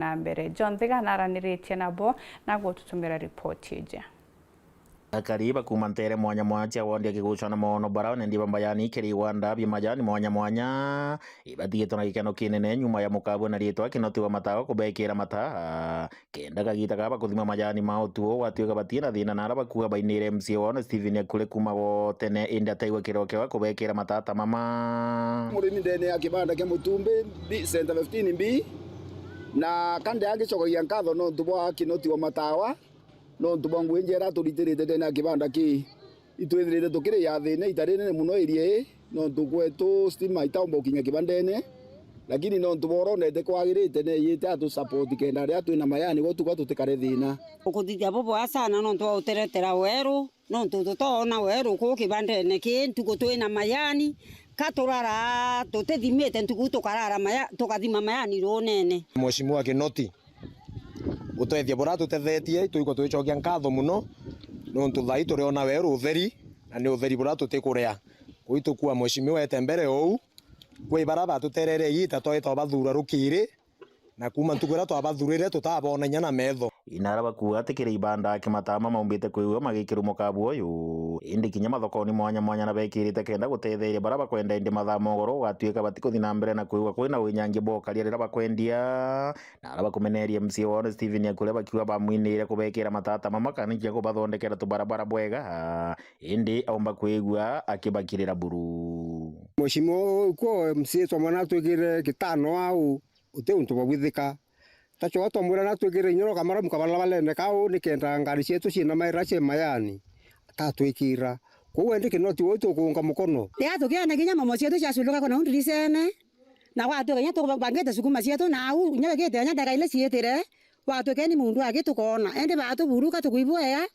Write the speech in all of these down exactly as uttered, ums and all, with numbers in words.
na mbere. John Thiga naraniritie nabo na gututumira ripoti iji. Akari ba kuuma nteere mwanya mwanya cia wondi ya Kiguchwa na Moono Brown ndi bambayani kiri iwanda bia majani mwanya mwanya, ibatigitwe na gikeno kinene nyuma ya mukabwe na riitwa Kinoti wa Matawa kubekira mataa kenda kagita gaba kuthima majani ma utuo gwatuika batina thina na ara bakuuga bainire M C A wao na Stephen Akule kuuma gwo tene, indi ataigwa kirokeo kubekira mataa ta mama. Murimi ndene ya kibanda kia Mutumbi B, Center fifteen B, na kandi angicokagia nkatho nontu bwa Kinoti wa Matawa, nontu bwa ngugi njera aturitirite ndene ya kibanda kii. Itwithirite tukiri ya thina ita rinene muno area ii, nontu kwetu stima itaumba gukinya kibandene, lakini nontu bwa uria onete kwagirite, neeyite atu support kenda riria twina mayani gwe tuka tutikare thina. Ukuthithia bubwaa sana nontu wa uteretera weru, nontu tutoona weru kuu kibandene kii ntuku twina mayani, ka turara tutithimite ntuku tukarara maya-, tukathima mayani ruunene. Mheshimiwa Kinoti, utethia buria atutethetie, itwigua twicokia nkatho muno, nontu thaa ii turiona weru utheri, na ni utheri buria tutikurea. Kwou itukua mheshimiwa ete mbere ou, kwi baria batuterere iita twaita twabathuura rukiri, na kuuma ntuku iria twabathuurire tutaboona inya na metho. Inara bakuuga ati kiri ibanda aki matama maumbite kwigua magikirwa mukabu uyu, indi kinya mathokoni mwanya mwanya na bekirite kenda gutetheria baria bakwenda, indi mathaa mogoro ugatuika batikuthi na mbere na kwigua kwina winyangia bwa ukaria riria bakwendia. Na ara bakumeneria M C A wao ni Stephen Akule bakiuga bamwinire kubekira matata mama kana kinya kubathondekera tubarabara bwega, indi aumba kwigua akibakirira buru. Mheshimiwa uyu kwo M C A twamwona atwikire gitano au, uti untu bwabwithika. Tachoa twamwira natwikire inyoro kamaramu kabalabalene kau nikenda ngari cietu ciina maira cie mayani, atatwikira. Kwou endi Kinoti wou tukuunga mukono. Ria tukiona kinya momo cietu ciaculuka kuna u ndiricene. Na gwatuika kinya tubangite sukuma cietu, na au kinya wikite kinya ndeka ile ciitire, gwatuika ni mundu aki tukoona. Indi baatu buru ka tukwibwea,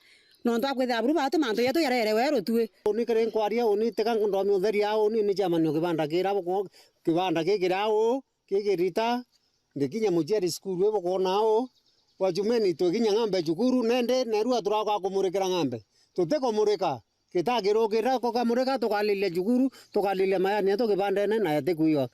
nontu akwithira buru baatu mantu jetu jarere weru tui. Uni kiri nkwaria uni, tika ndomia utheria uni, ni chairman o kibanda kira buko-, kibanda kikira au, kikirita, ndikinya muciari cukuru ibukoona au, wa jumeni twikinya ng'ambe cukuru, nendi neru aturaka kumurikira ng'ambe. Tutikumurika. Gitakirukira kukamurika, tukalilia cukuru, tukalilia mayani yetu kibandene, na yatikwiywa.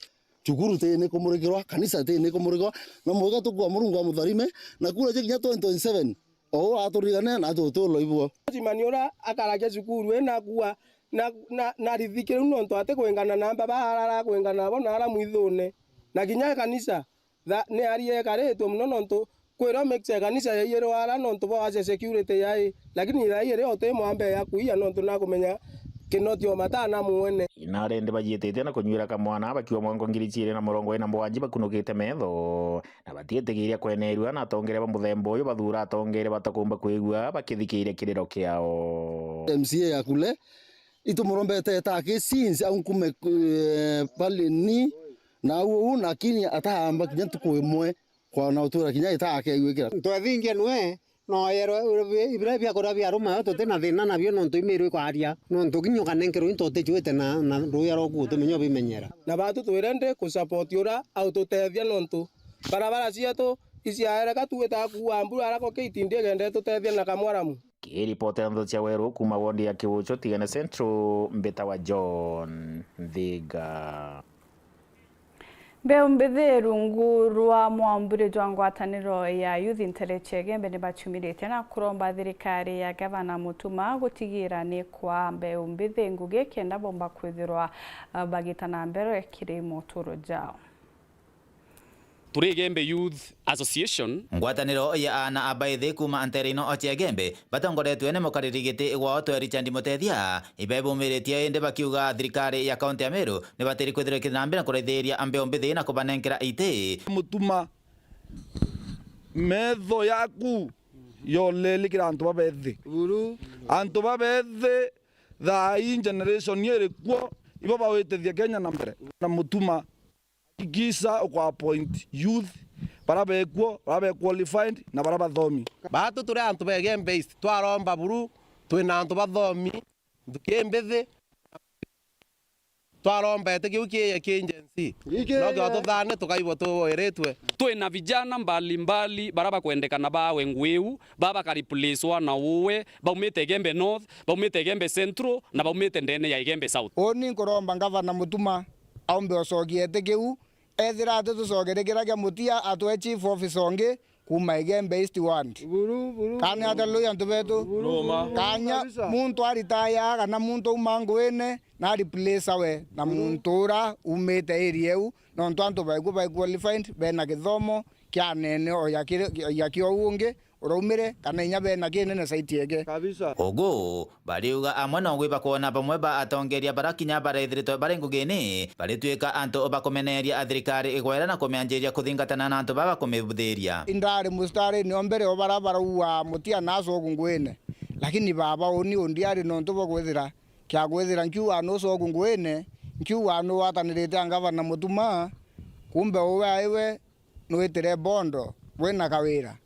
Cukuru ti ni kumurikirwa, kanisa ti ni kumurikirwa, na murika tukua Murungu amutharime, na kura cia kinya twenty twenty-seven, o uu aturigane, na atutulo ibuo. Simani ura akaragia cukuru ii na akua, na, na, na rithiki riu nontu atikwingana na amba baarara kwingana nabo na ara mwithune, na kinya kanisa. Tha-, ni aria ekaritwe mono nontu kwirwa mix ya kanisa yaiyirwe ara nontu bwa wacia security yai, lakini thaa ii ri uti mwambe ya kuiya nontu nakumenya Kinoti o matana mwene. Inarende bajiitite na kunyuira kamwana bakiwa mwango ngiri ciiri na murongo ina mugwanja bakunukite metho, na batiitigiria kwenerua na atongeria ba muthemba uyu bathuura atongeria batakumba kwigua bakithikiiria kiriro kiao. M C A ya Kule, itumurombete etaki since au nkume, eh, pale ni na au uu, lakini ataamba kinya ntuku imwe kwa na utura kinya ita akeigwikira. Twethingia nwe, no yerwe ibira biakuria bia ruma yo tuti na thina nabio nontu imiru ikwaria, nontu kinya ukanenkerwa into uticuite na, na ruya rwaku utumenya ubimenyera. Na batu twire ndi ku support ura aututethia nontu barabara cietu iciaereka tuita kuua mbura arako kitindi igende tutethia na kamwaramu. Kiripotera ndeto cia Weru kuuma wondi ya Kiuchu, Tigania Central, mbitawa John Nthiga. Mbeu mbithi rungu rwa mwamburi jwa ngwataniro ya Youth ntere cia Igembe ni bachumiritie na kuromba thirikari ya Gavana Mutuma gutigira ni kwa mbeu mbithi ngugi kenda bomba kwithirwa, uh, bagita na mbere kiri moturo jao. Turi Igembe Youth Association. Ngwataniro ya aana a baithi kuuma ntere ino cia Igembe batongoretue ni mukariri giti gwao twe Richard Mutethia, ibebumiritie indi bakiuga thirikari ya kaunti ya Meru ni batiri kwithirwa ikithii na mbere na kuraithiria mbeu mbithi na kubanenkera iti. Mutuma, metho yaku yoleli kira antu babethi. Buru. Antu babethi thaa ii generation iri kuo, ibo bawitithia Kenya na mbere. Na Mutuma, hakikisha uko appoint youth bara bekuo, bara be qualified na bara bathomi. Batu turi antu ba Igembe East, twaromba buru, twina antu bathomi, nthuki mbithi, twaromba iti kiu ki, ki Gen Z. Giki. No kio tuthane tukaigua tuwiritwe. Twina vijana mbalimbali bara bakwendekana bawe ngugi iu, ba baka replacewa na uwe, baumite Igembe North, baumite Igembe Central, na baumite ndene ya Igembe South. Uni nkuromba Ngavana Mutuma aumbe ucokia iti kiu, Ethira ati tucokere kira kia Mutia, atwe chief officer ungi kuuma Igembe East Ward. Buru, buru, kana buru. Atalui antu betu. Buru, buru, buru. Kanya kabisa. Muntu aritaya kana muntu auma nguine, na replace we na muntu ura umite area iu, nontu antu baigua bai qualified, bena githomo kia nene o ya kiri-, ya kio ungi uraumire, kana inya bena kinene site ege. Kabisa. Ugu, bariuga amwe no gwi bakwona bamwe ba atongeria bara kinya barethiritwe bari ngugini, barituika antu bakumeneria thirikari igwera na kumianjiria kuthingatana na antu baba kumibuthiria. Indari mustarine o mbere o bara baraua Mutia na acoku nguine, lakini baba uni undiari nontu bwa kwithira kia kwithira nkiuga nucoku nguine, nkiuga nugwatanirite a ngavana Mutuma, kumbe uwe aiwe nwitire bondo, wina kawira.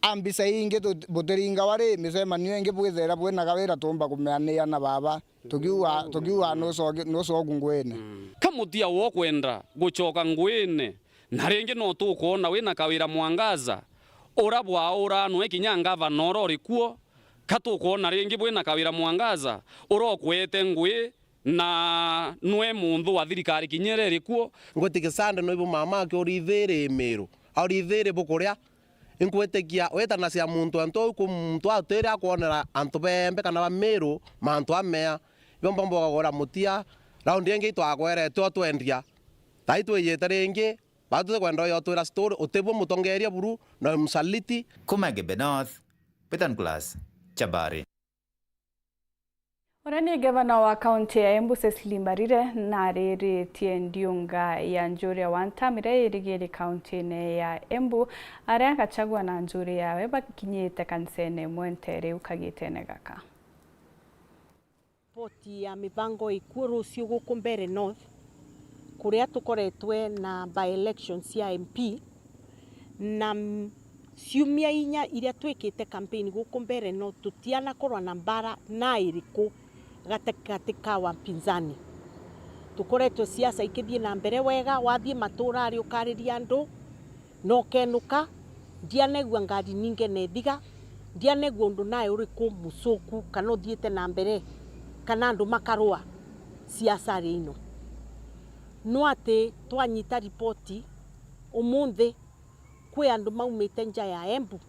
A mbica ingi tu-, butiringawa ri, micemanio ingi bwithira bwina kawira tuumba kumeania na baba, tukiuga, tukiuga nucoki-, nucoku nguine. Ka Mutia wo kwenda gucoka nguine, na ringi no tukwona wina Kawira Mwangaza, ura bwaura nwe kinya ngavana ura uri kuo, ka tukwona ringi bwina Kawira Mwangaza, ura ukwete ngui, na nwe munthu wa thirikari kinya iria iri kuo. Ngwitikia Sande no ibu mama akiurithiri Miru, aurithiri bukuria. Inkwitikia witanacia muntu antu au ku muntu atiri akwonera antu bembe kana ba Miru mantu amea. Ibo mbomba ukagura Mutia, raundi ingi itwagwerete utwendia. Thai twijite ringi, batu tukwenda uyo utwira story, utibu mutongeria buru, no msaliti. Kuma Igembe North, Peter Nicholas, Chabari. Uria ni ngavana wa kaunti ya Embu, Cecily Mbarire, nariritie ndiunga ya njuri ya Wantam iria irigiri kaunti-ini ya Embu, aria Gachagua na njuri yawe bakinyite kanisene imwe ntere iu kagitene gaka. Ripoti ya mibango ikuo ruciu guku Mbeere North, kuria tukoretwe na by-election cia M P, na, mm, ciumia inya iria twikite campaign guku Mbeere North, tutianakorwa na mbara na iriku gatigati ka wapinzani. Tukoretwe siasa ikithii na mbere wega, wathii matura ari ukariria andu, na ukenuka, ndianegua ngari ninge na ithiga, ndianegua undu nae uriku mucuku kana uthiite na mbere, kana andu makarua siasa ari ino. No ati twanyita ripoti umunthi, kwi andu maumite nja ya Embu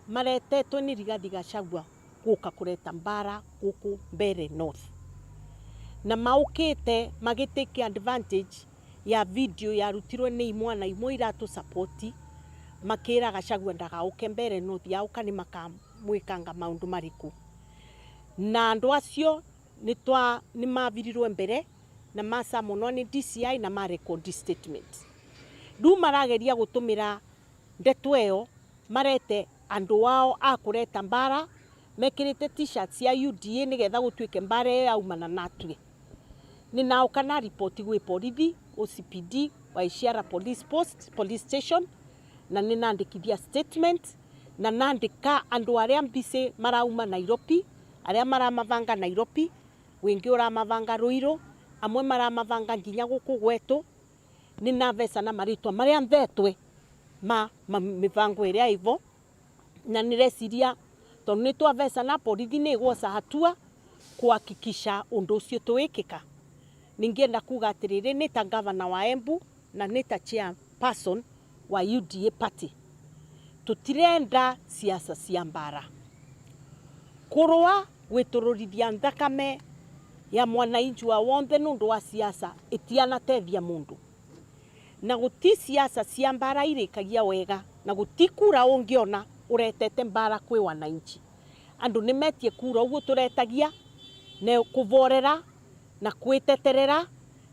maretetwe ni Rigathi Gachagua guka kureta mbara guku Mbeere North, na maukite magitake advantage ya video yarutirwe ni imwana imwe iratu support, makira Gachagua ndagauke Mbeere North, yauka ni makamwikanga maundu mariku? Na andu acio ni twa-, ni mavirirwe mbere na masamonwa ni D C I na ma record statement. Riu marageria gutumira ndeto iyo marete andu ao a kureta mbara mekirite t-shirts cia U D A nigetha gutuike mbara iyo yaumana natwi. Ni nauka na ripoti gwi borithi, O C P D wa Iciara Police Post, Police Station, na ni nandikithia statement, na nandika andu aria mbisi marauma Nairobi, aria maramavanga Nairobi, wingi uramavanga Ruiru, amwe maramavanga nginya guku gwetu, ni navecana maritwa maria nthetwe ma, ma mivango iria ivo, na nireciria tondu ni twavecana, borithi ni igwosa hatua kuhakikisha undu ucio tuwikika. Ningienda kuuga atiriri, ni ta ngavana wa Embu na ni ta chairperson wa U D A party, tutirenda siasa cia mbara. Kurwa gwitururithia nthakame ya mwananchi wa wonthe nundu wa siasa itianatethia mundu. Na guti siasa cia mbara irikagia wega, na guti kura ungiona uretete mbara kwi wananchi. Andu nimetie kura uguo turetagia na kuvorera na kwiteterera,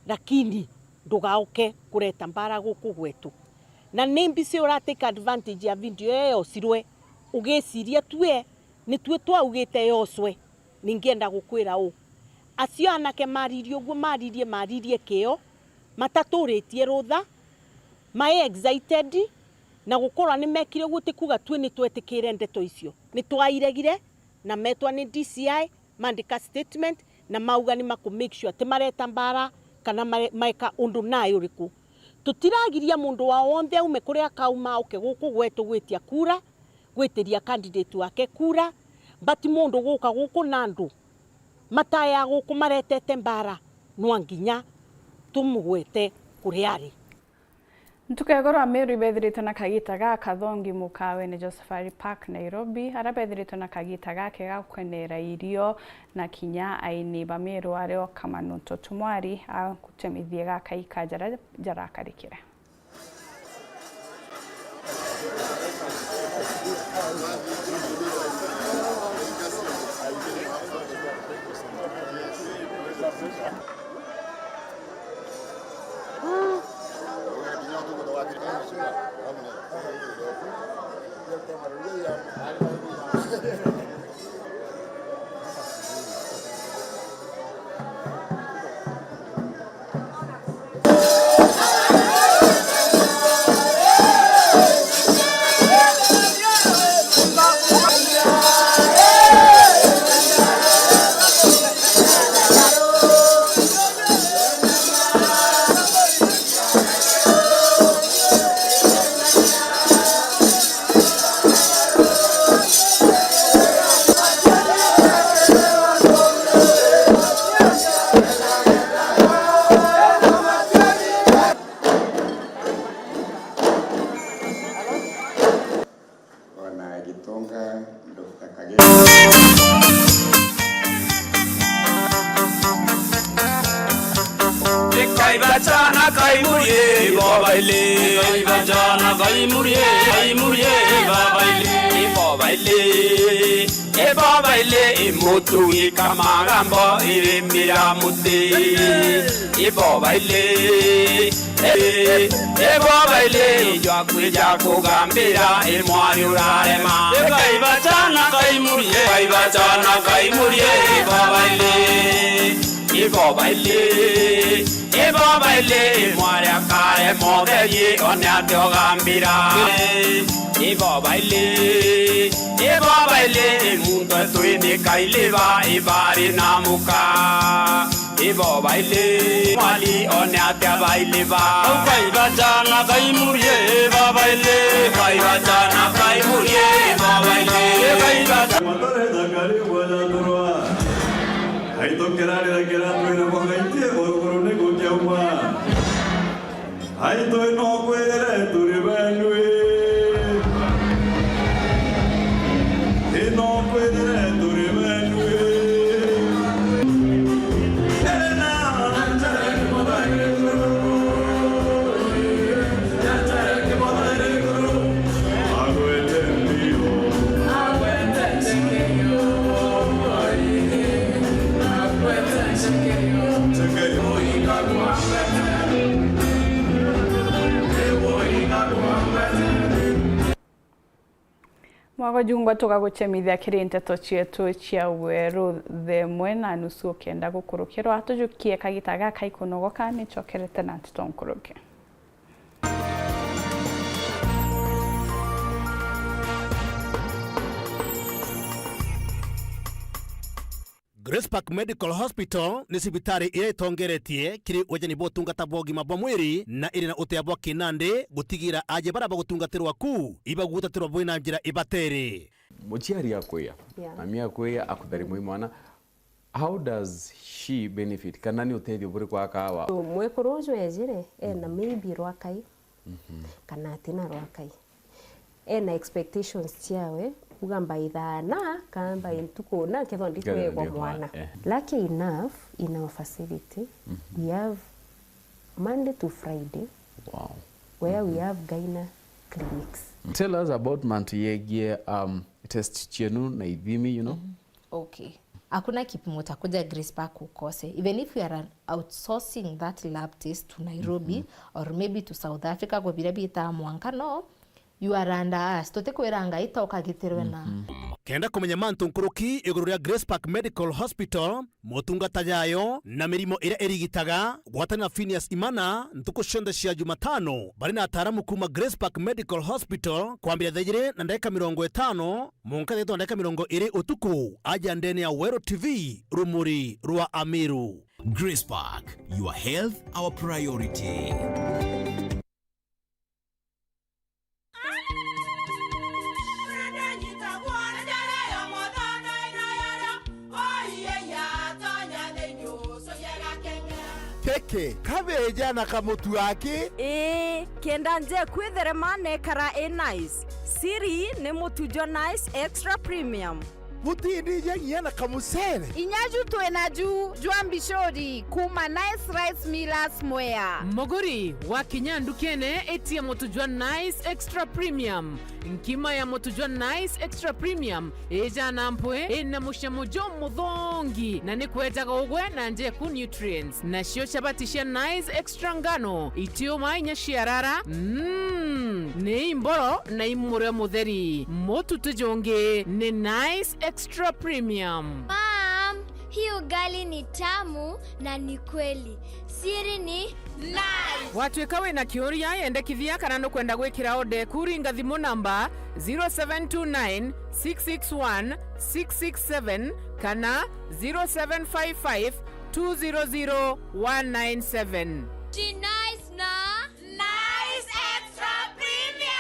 lakini ndugauke kureta mbara guku gwetu. Na ni mbisi uratake advantage ya video iyo yocirwe, ugiciria tue nitue twaugite yocwe. Ningienda gukwira uu, acio anake maririe uguo, maririe, maririe kio, mataturitie rutha, mai excited, na gukorwa nimekire uguo ti kuuga tui nitwetikire ndeto icio. Nitwairegire, na metwa ni D C I, mandika statement, na mauga ni maku make sure ti mareta mbara kana mare-, maeka undu nae uriku. Tutiragiria mundu wa wonthe aume kuria akauma auke guku gwetu gwitia kura, gwitiria candidate wake kura, but mundu guka guku na andu mataya guku maretete mbara, nwa nginya tumugwete kuria ari. Ntuku ya igoro Amiru ibethiritwe na kagita gakathongi mukawene jwa Safari Park, Nairobi, aria bethiritwe na kagita gake ga kwenera irio na kinya aini ba Miru ario Kamanu Ntotu Mwari agutemithie gakai ka jara jarakarikire. Ona gitonga ndoka kage. Kaibatana kaimurie ibobaile, kaibatana kaimurie, kaimurie ibobaile, ibobaile, ibobaile imutugi kamagambo irimira muti, ibobaile. Ibobaile jwa kwija kugambira imwari urarema. Kaibatana kaimurie, kaibatana kaimurie, ibobaile, ibobaile, ibobaile imwari akarema utheri one ate ugambira. Ibobaile, ibobaile muntu etwini kailiba ibari na muka. Ibobaile, mwali one atia baile ba. Kaibatana kaimurie, babaile. Kaibatana kaimurie, babaile. Kaibatana. Matare thakari bwana turwa. Aito kirarira kiratwira kwa gaiti iguru ni gukiauma. Aito ino kwirire turi benu ii. Ino kwirire turi benu ii. Ena Njareni muthaire iguru. Njareni muthaire iguru. Agwete mbio. Agwete nchekerio. Agwete nchekerio. Nchekerio. Mwago jungwa tugaguchemithia kiri nteto cietu cia weru thaa imwe na nusu ukenda gukurukirwa. Tujukie kagita gaka ikunogoka nichokerete na nteto nkuruki. Grace Park Medical Hospital ni cibitari iria itongeretie kiri ujani bwa utungata bwa ugima bwa mwiri na iri na utea bwa kinandi gutigira aajia baria bagutungatirwa ku ibagutatirwa bwi na njira ibatere. Muciari akwiya, yeah, mami akwiya, akutharimwa i mwana, how does she benefit? Kana ni utethio buriku akawa? Mwekuru uju ejire ena, mhm, maybe rwakai, mhm, kana atina rwakai. Ena expectations ciawe, kuga by thaa na, kana by ntuku na, nkethwa ndikwegwa mwana. Eh. Lucky enough, in our facility, mhm, we have Monday to Friday, wow, where we, mhm, have gyna clinics. Tell us about mantu yegie, um, test cienu na ithimi, you know? Mhm. Okay. Hakuna kipimo utakuja Grace Park ukose. Even if we are outsourcing that lab test to Nairobi, mhm, or maybe to South Africa, kwa biria bitaa mwanka, no, you are under us. Tutikwira Ngai ta ukagitirwe na. Mhm. Kenda kumenya mantu nkuruki iguru ria Grace Park Medical Hospital, motungata jayo na mirimo iria irigitaga, gwatana na Phineas Imana ntuku cionthe cia Jumatano, bari na ataaramu kuuma Grace Park Medical Hospital, kwambiria thaa ijiri na ndagika mirongo itano, Munka thaa ithatu na ndagika mirongo iri utuku, aja ndene ya Weru T V, rumuri rwa Amiru. Grace Park, your health, our priority. Keke, kabeja na kamutu aki? Ii, kenda nje kwitherema nekara i nice. Siri ni mutu jwa Nice Extra Premium. Butindija nginya na kamucere? Inya ju twina ju jwa mbicuri kuma Nice Rice Millers Mwea. Muguri, wakinya ndukene, itia mutu jwa Nice Extra Premium. Nkima ya mutu jwa Nice Extra Premium ijana mpwi, ina mucamo jumuthongi, na ni kwejaga ugwe na njeku nutrients. Nacio chabati cia Nice Extra ngano, itiuma inya ciarara, mm, ni imboro na imurio mutheri. Mutu ti jungi, ni Nice Extra Premium. Mom, hii ugali ni tamu na ni kweli. Siri ni Nice. Watwika wina kiuria, yendekithia kana nukwenda gwikira order eku, ringa thimu namba zero seven two nine, six six one, six six seven kana zero seven five five, two zero zero, one nine seven. Ji Nice na Nice Extra Premium.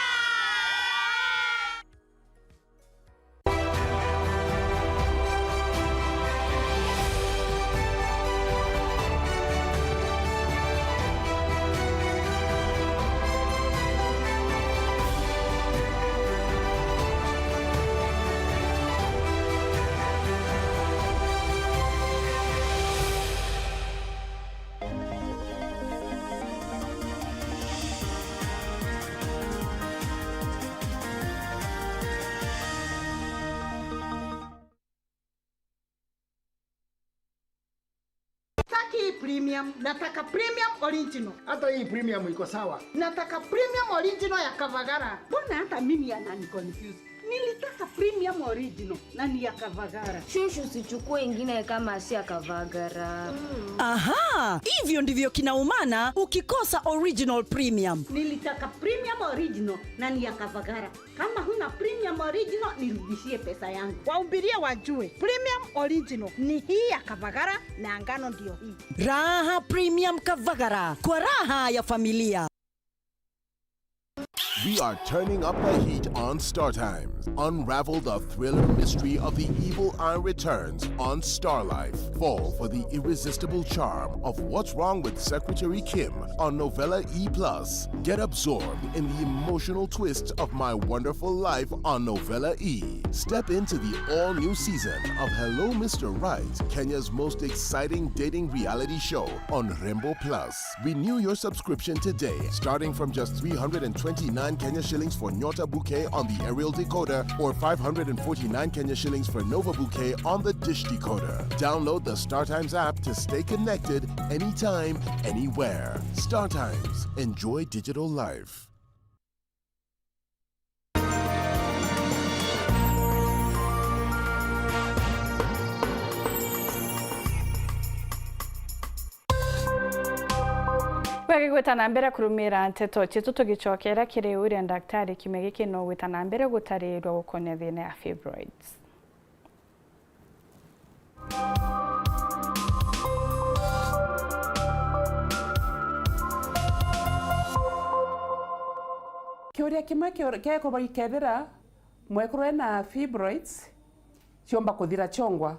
Sitaki hii premium, nataka premium original. Hata hii premium iko sawa. Nataka premium original ya Kavagara. Mbona hata mimi anani confuse? Nilitaka premium original na ni ya Kavagara. Shushu, usichukue ingine kama si ya Kavagara. Aha! Hivyo ndivyo kinaumana ukikosa original premium. Nilitaka premium original na ni ya Kavagara. Kama huna premium original, nirudishie pesa yangu. Waumbirie wajue, premium original ni hii ya Kavagara na ngano ndio hii. Raha Premium Kavagara, kwa raha ya familia. We are turning up the heat on Star Times. Unravel the thriller mystery of the evil eye returns on Star Life. Fall for the irresistible charm of What's Wrong with Secretary Kim on Novella E plus. Get absorbed in the emotional twists of My Wonderful Life on Novella E. Step into the all-new season of Hello Mister Right, Kenya's most exciting dating reality show on Rembo Plus. Renew your subscription today, starting from just three hundred and twenty-nine Kenya shillings for Nyota Bouquet on the aerial decoder or five hundred and forty-nine Kenya shillings for Nova Bouquet on the dish decoder. Download the StarTimes app to stay connected anytime, anywhere. StarTimes. Enjoy digital life. Wegigwita na mbere kurumira nteto cietu, tugicokera kiri uria ndaktari kiumia giki no gwita na mbere gutarirwa gukonia thina ya fibroids. Kiuria kimwe kiu-, kiekurwa ikethira mwekuru ena fibroids ciomba kuthira ciongwa.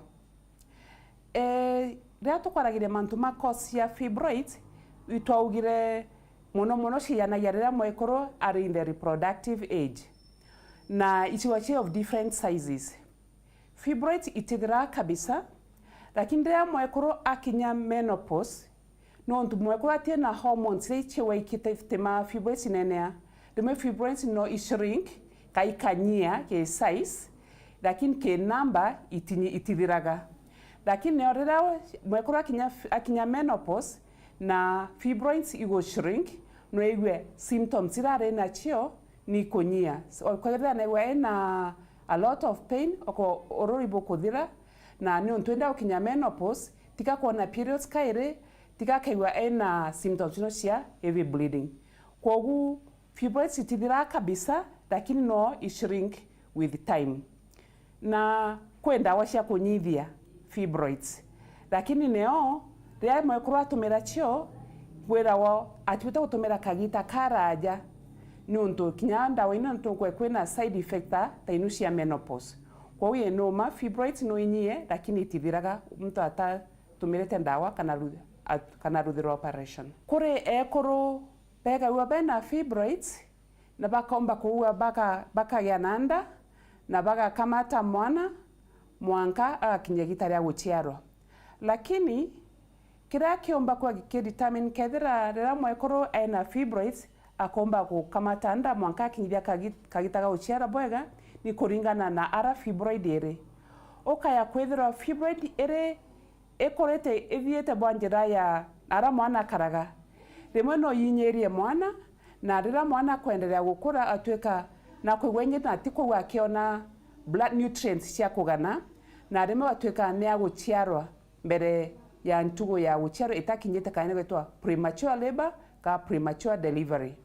E, riria tukwaragiria mantu ma cause ya fibroids, itwaugire mono mono ciijanagia riria mwekuru ari in the reproductive age. Na icigo cia of different sizes. Fibroids itithiraga kabisa, lakini riria mwekuru akinya menopause, nontu mwekuru atina hormones iria iciwa ikituma fibroids inenea, rimwe fibroids no ishrink, ka ikanyia ki size, lakini ki number itinyi-, itithiraga. Lakini nio riria mwekuru akinya, akinya menopause na fibroids igushrink, no igue symptoms iria ari nacio ni kunyia. So, kwethira naigua ena a lot of pain, oko ururi bukuthira, na niuntu enda gukinya menopause, tiga kwona periods kairi, tiga akaigua ena symptoms ino cia heavy bleeding. Kwogu, fibroids itithiraga kabisa, lakini no ishrink with time. Na kwi ndawa cia kunyithia fibroids. Lakini nio, riria mwekuru atumira cio, ngwirawa atibute gutumira kagita karaja, niuntu kinya ndawa ino ntunkwe kwina side effect ta, ta inu cia menopause. Kwou ii numa, fibroids no inyie, lakini itithiraga muntu atatumirite ndawa kana ru-, at-, kana ruthirwa operation. Kuri ekuru begagua bena fibroids na bakomba kuua baka-, bakagea na nda na bagakamata mwana mwanka agakinya igita ria guciarwa. Lakini kiria kiumba kwa gikidetermine kethira riria mwekuru ena fibroids akomba gukamata nda mwanka akinyithia kagi-, kagita ga guciara bwega, ni kuringana na ara fibroid iri. Ukaya kwithirwa fibroid iri ikurite ithiite bwa njira ya ara mwana akaraga, rimwe no yinyirie mwana, na riria mwana akwenderea gukura atwika na kwigua ingi na ti kwigua akiona blood nutrients cia kugana, na rimwe gatwika ni aguciarwa mbere ya ntugu ya guciarwa itakinyite, kana gwitwa premature labor ka premature delivery.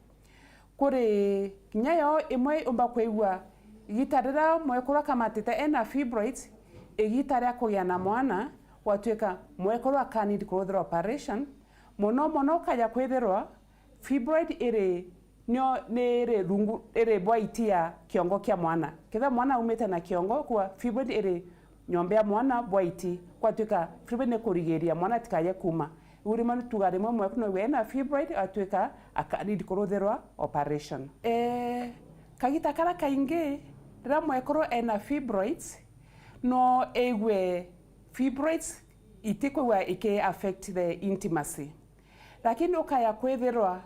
Kuri kinya yo imwe iumba kwigua igita riria mwekuru akamatite ena fibroids, igita ria kugia na mwana, gwatwika mwekuru aka need kuruthirwa operation, mono mono ukaja kwithirwa fibroid iri nio ni iri rungu, iri bwaiti ya kiongo kia mwana. Kethira mwana aumite na kiongo, kwa fibroid iri nyomba ya mwana bwaiti, kwatwika fibroid ni kurigiria mwana atikaye kuma. Iu rimwe ni tuga rimwe mwekuru no ena fibroid, atwika aka need kuruthirwa operation. Eh, kagita kara kaingi riria mwekuru ena fibroids, no aigue fibroids itikwigua iki affect the intimacy. Lakini ukaya kwithirwa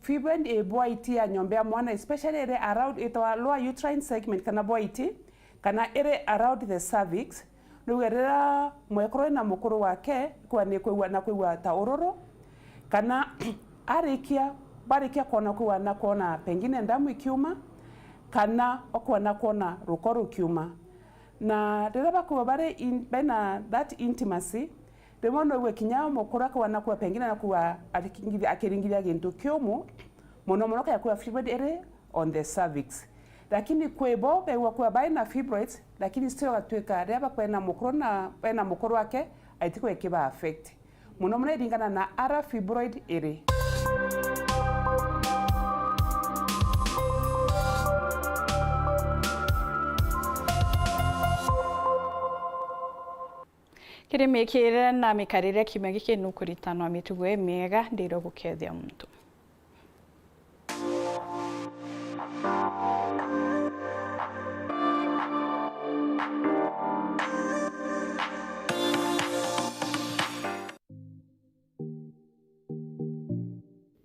fibroid i bwaiti ya nyomba ya mwana, especially iri around, itwa lower uterine segment kana bwaiti, kana iri around the cervix, niuge riria mwekuru ena mukuru wake, kwa ni kwigua na kwigua ta ururu, kana arikia, barikia kwona kwigua na kwona pengine ndamu ikiuma, kana okwona kwona ruko rukiuma. Na riria bakwigua bari in-, bena that intimacy, rimwe no igue kinya mukuru akigua na kwigua pengine na kwigua akingithia-, akiringithia gintu kiumu, mono mono kaya kwigua fibroid iri on the cervix. Lakini kwi bo begua kwigua bai na fibroids, lakini still gatwika riria bakwena mukuru na bena mukuru wake, aitigwe kiba affect. Mono mono iringana na ara fibroid iri. Kiri miikire na mikarire kiumia giki nukuritanwa mitugo imiega ndiro gukethia muntu.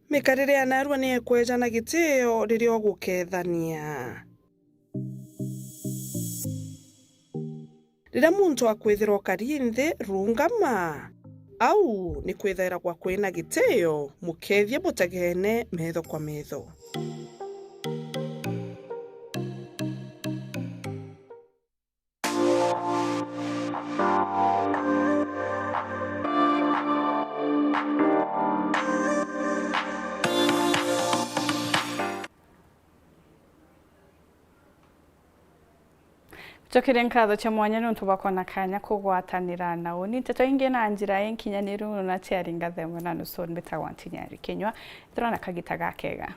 Mikarire ya narua ni ikweja na gitio riria ugukethania. Riria muntu akwithira ukari nthi, rungama. Au ni kwithairagwa kwina gitio, mukethie butegeene metho kwa metho. Ncokerie nkatho cia mwanya niuntu bwa kwona kanya kugwatanira na uni. Nteto ingi na njira inkinyaniru na ciari ngathemwe na nusu, mbitagwa Ntinyari Kinyua. Ithirwa na kagita gakega.